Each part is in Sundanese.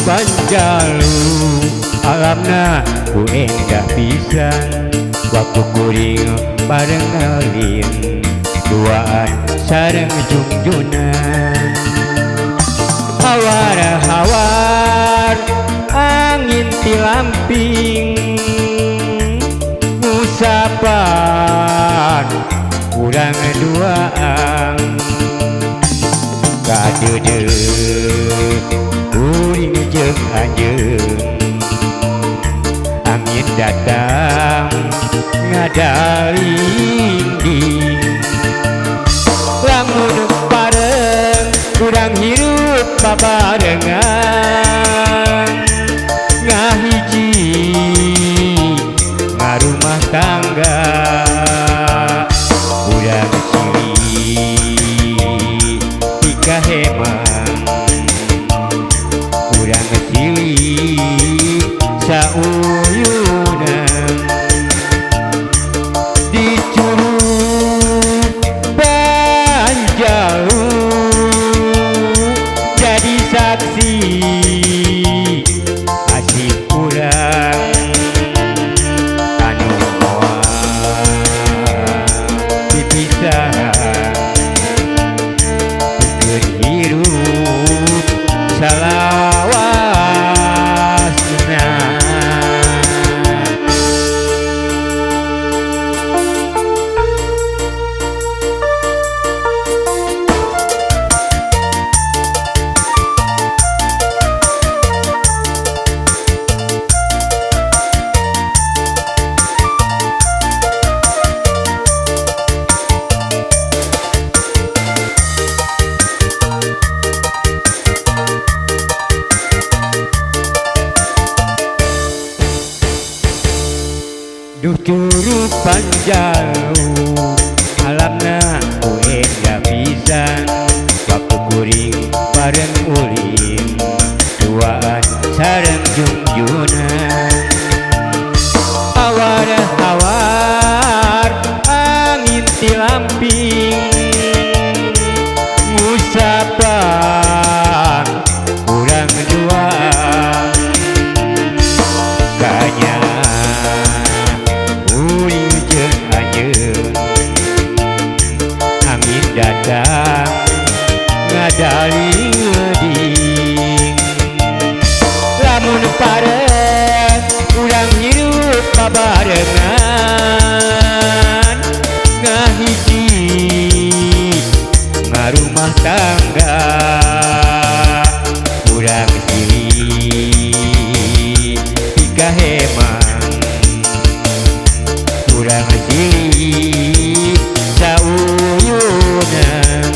Panjalu alamna ku endah pisan, waktu kuring bareng alin duaan sareng jungjunan. Hawar-hawar angin tilamping ngusapan urang duaan. Kadeudeuh kuring jeung anjeun, angin datang ngadalinding. Lamun bareng urang hirup babarengan, ngahiji ngarumah tangga. Urang silih tikahemang, urang silih sauyunan. Di Curug Panjalu jadi saksi asih urang anu moal dipisahan, pikeun hirup salawasna. Duh Curug Panjalu alamna ku endah pisan, waktu kuring bareng ulin duaan sareng jungjunan. Hawar-hawar angin tilamping ngusapan urang duaan. Kanya kuring jeung anjeun, angin datang ngadalinding. Lamun pareng urang hirup babarengan, ngahiji ngarumah tangga. Urang silih tikahemang, urang silih sauyunan.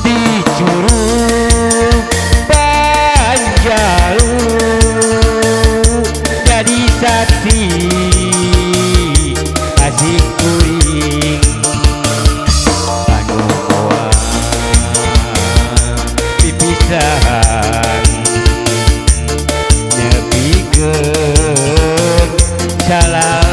Di Curug Panjalu jadi saksi asih kuring anu moal pipisahan, nepikeun salawasna.